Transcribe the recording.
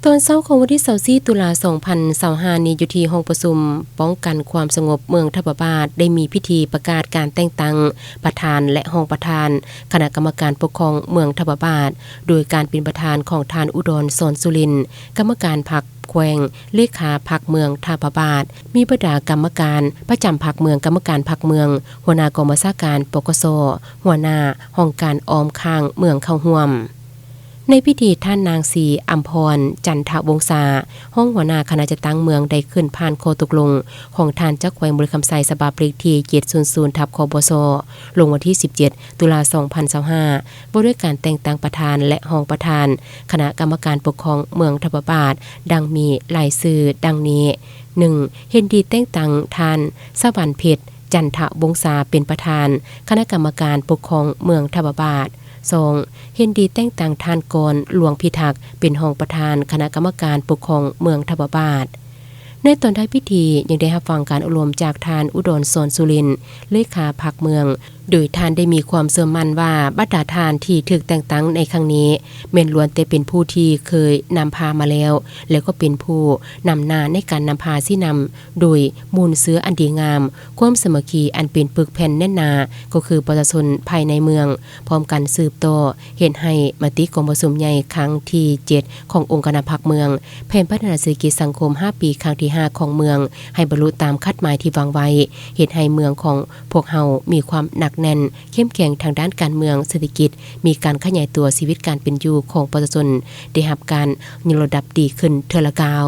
ຕອນເຊົ້າຂອງວັນທີຊາວສີ່ ຕຸລາ ສອງພັນຊາວຫ້ານີ້ ຢູ່ທີ່ຫ້ອງປະຊຸມປ້ອງກັນຄວາມສະຫງົບເມືອງທະບະບາດ ໄດ້ມີພິທີປະກາດການແຕ່ງຕັ້ງປະທານ ແລະ ຮອງປະທານຄະນະກຳມະການປົກຄອງເມືອງທະບະບາດ ໂດຍການເປັນປະທານຂອງທ່ານ ອຸດອນ ສອນສຸລິນ ກຳມະການພັກແຂວງ ເລຂາພັກເມືອງທະບະບາດ, ມີບັນດາກຳມະການປະຈຳພັກເມືອງ, ກຳມະການພັກເມືອງ, ຫົວໜ້າກອງບັນຊາການ ປກສ, ຫົວໜ້າຫ້ອງການອ້ອມຂ້າງເມືອງເຂົ້າຮ່ວມ. ໃນພິທີ ທ່ານນາງ ສີອຳພອນ ຈັນທະວົງສາ ຮອງຫົວໜ້າຄະນະຈັດຕັ້ງເມືອງ ໄດ້ຂຶ້ນຜ່ານຂໍ້ຕົກລົງຂອງທ່ານເຈົ້າແຂວງບໍລິຄຳໄຊ ສະບັບເລກທີ ເຈັດສູນສູນ ທັບ ຄບສ ລົງວັນທີ ສິບເຈັດ ຕຸລາ ສອງພັນຊາວຫ້າ ວ່າດ້ວຍການແຕ່ງຕັ້ງປະທານ ແລະ ຮອງປະທານຄະນະກຳມະການປົກຄອງເມືອງທະບະບາດ ດັ່ງມີລາຍຊື່ດັ່ງນີ້: ໜຶ່ງ ເຫັນດີແຕ່ງຕັ້ງທ່ານ ສະຫວັນເພັດ ຈັນທະວົງສາ ເປັນປະທານຄະນະກຳມະການປົກຄອງເມືອງທະບະບາດ. ສອງ ເຫັນດີແຕ່ງຕັ້ງທ່ານ ກອນ ຫຼວງພິທັກ ເປັນຮອງປະທານຄະນະກຳມະການປົກຄອງເມືອງທະບະບາດ. ໃນຕອນທ້າຍພິທີ ຍັງໄດ້ຮັບຟັງການໂອ້ລົມຈາກທ່ານ ອຸດອນ ສອນສຸລິນ ເລຂາພັກເມືອງ, ໂດຍທ່ານໄດ້ມີຄວາມເຊື່ອໝັ້ນວ່າ ບັນດາທ່ານທີ່ຖືກແຕ່ງຕັ້ງໃນຄັ້ງນີ້ ແມ່ນລ້ວນແຕ່ເປັນຜູ້ທີ່ເຄີຍນຳພາມາແລ້ວ ແລະ ກໍເປັນຜູ້ນຳໜ້າໃນການນຳພາຊີ້ນຳ ໂດຍມູນເຊື້ອອັນດີງາມ, ຄວາມສາມັກຄີອັນເປັນປຶກແຜ່ນແໜ້ນໜາ ກໍຄືປະຊາຊົນພາຍໃນເມືອງ, ພ້ອມກັນສືບຕໍ່ເຮັດໃຫ້ມະຕິກອງປະຊຸມໃຫຍ່ຄັ້ງທີເຈັດ ຂອງອົງຄະນະພັກເມືອງ, ແຜນພັດທະນາເສດຖະກິດສັງຄົມຫ້າປີ ຄັ້ງທີຫ້າຂອງເມືອງ ໃຫ້ບັນລຸຕາມຄາດໝາຍທີ່ວາງໄວ້, ເຮັດໃຫ້ເມືອງຂອງພວກເຮົາມີຄວາມໜັກແໜ້ນ, ເຂັ້ມແຂງທາງດ້ານການເມືອງ, ເສດຖະກິດ, ມີການຂະຫຍາຍຕົວ, ຊີວິດການເປັນຢູ່ຂອງປະຊາຊົນໄດ້ຮັບການຍົກລະດັບດີຂຶ້ນເທື່ອລະກ້າວ.